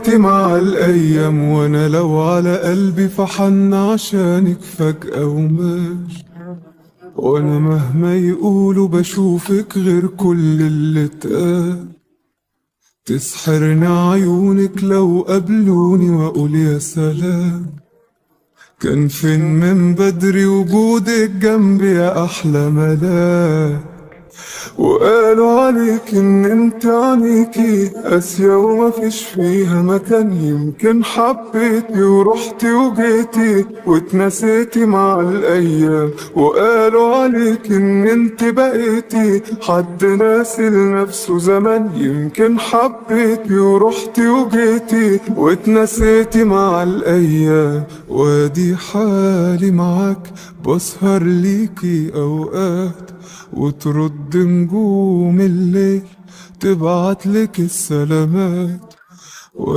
واتنسيتي مع الأيام. وأنا لو على قلبي فحن عشانك فجأة ومال، وأنا مهما يقولوا بشوفك غير كل اللي اتقال. تسحرني عيونك لو قابلوني وأقول يا سلام، كان فين من بدري وجودك جنبي يا أحلى ملاك. وقالوا عليك ان انت عينيكي قاسية ومفيش فيها مكان، يمكن حبيتي ورحتي وجيتي واتنسيتي مع الايام. وقالوا عليك ان انت بقيتي حد ناسي لنفسه زمان، يمكن حبيتي ورحتي وجيتي واتنسيتي مع الايام. وادي حالي معاك بسهر ليكي اوقات، وترد نجوم الليل تبعتلك السلامات.